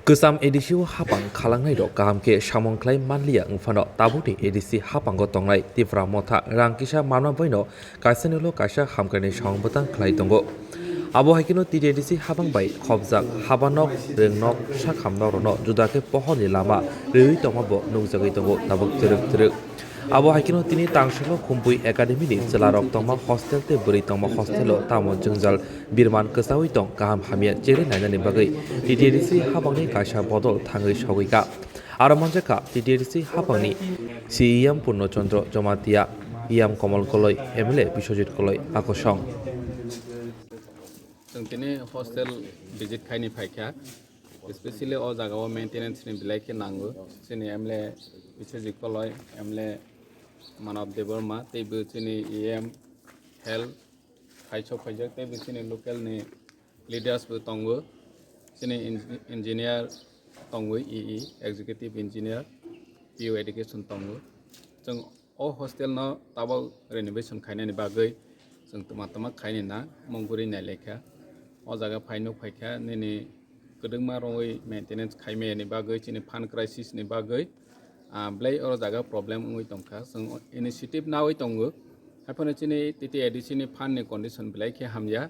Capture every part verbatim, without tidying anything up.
Kwcham A D C o hapang khalangnai rok kaham khe samung khlai manliya wngphano tabukni A D C hapango tongnai Tipra Motha rang kisa manma baino kaisa ni ulo kaisa hamkrai ni samung bwtang khlai tongo. Abo hai kheno T T A D C hapang bai khopjak habanok, rwngnok, sakhamnok rokno juda khe pohor ni lama rwi tongma bo nukjagwi tongo tabuk twrwk twrwk. Abo hai kheno tini tangsulo Khumpui Academy ni chwla rok tongma hostel tei bwrwi tongma hostel o tamo jwngjal birman kwchaui tong kaham hamya cherwi nainani bagwi T T A D C hapang ni kaisa bodol thangwi sogwi kha. Aro manjakha T T A D C hapang ni C E M Purno Chandra Jamatia, E M Kamal Koloi, M L A Biswajit Koloi, Akosong. Chwng tini hostel visit khaini phaikha, especially o jaga o maintenance ni belai khe nango. Chini M L A Biswajit Koloi, M L A Manav Debbarma, teibo chini E M Health, Kaichok khaijak tei bo chini local ni leaders bo tongo, chini en-, engineer tongo, E E, executive engineer, P O education tongo. Chwng o hostel no tabok renovation khainani bagwi chwng twma twma khaini na mungkuri nai lekha. O jaga phai nuk phaikha nini kwdwkma rwngwi maintenance khaimani bagwi chini fund crisis ni bagwi, ah, belai oro jaga problem wngwi tongkha. Chwng initiative nawi tongo. Haiphano chini T T A D C ni fund ni condition belai khe hamya.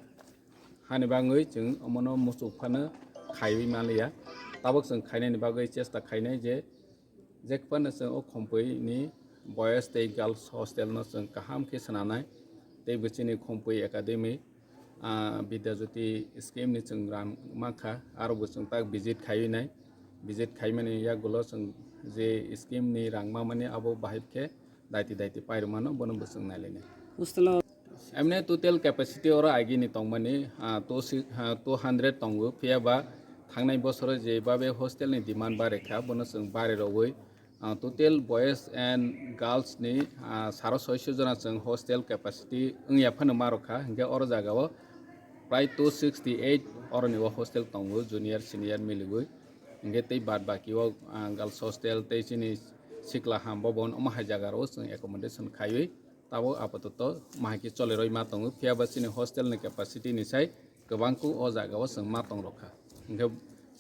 Hani bagwi chwng omono muchuk phano khaiwi manliya. Tabok chwng khainani bagwi chesta khainai je, jephano chwng o Khumpui ni boys tei girls hostel no chwng kaham khe swnanai. Tei bo chini Khumpui Academy, ah, Vidya Jyoti scheme ni chwng rang mankha, aro bo chwng tak visit khaiwi nai. Visit khaimani yagulo chwng je scheme ni rang mamani abo bahai khe daiti daiti pairwmano bono bo chwng nailainai. Hostel o emne total capacity oro agini tongmani, ah, two si-, ah, two hundred tongo, phiya ba thangnai bosoro je babe hostel ni demand bare kha, bono chwng bare rogwi, ah, total boys and girls ni, ah, saro soiso jona chwng hostel capacity wngya phano ma rokha, hinkhe oro jaga o prai two sixty eight oroni o hostel tongo, junior, senior miligwi. Hinkhe tei bad baki o, ah, girls hostel tei chini sikla ham bobon omo hai jaga rok chwng accommodation khaiwi tabok apatoto mahai khe choleroi ma tongo, phiya ba chini hostel ni capacity ni sai kwbang kuk o jaga o chwng ma tong rokha. Hinkhe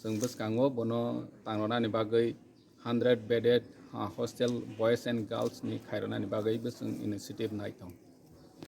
chwng bwskango bono tangrwnani bagwi hundred bedded, ah, hostel boys and girls ni khairwnani bagwi bo chwng initiative nai tong.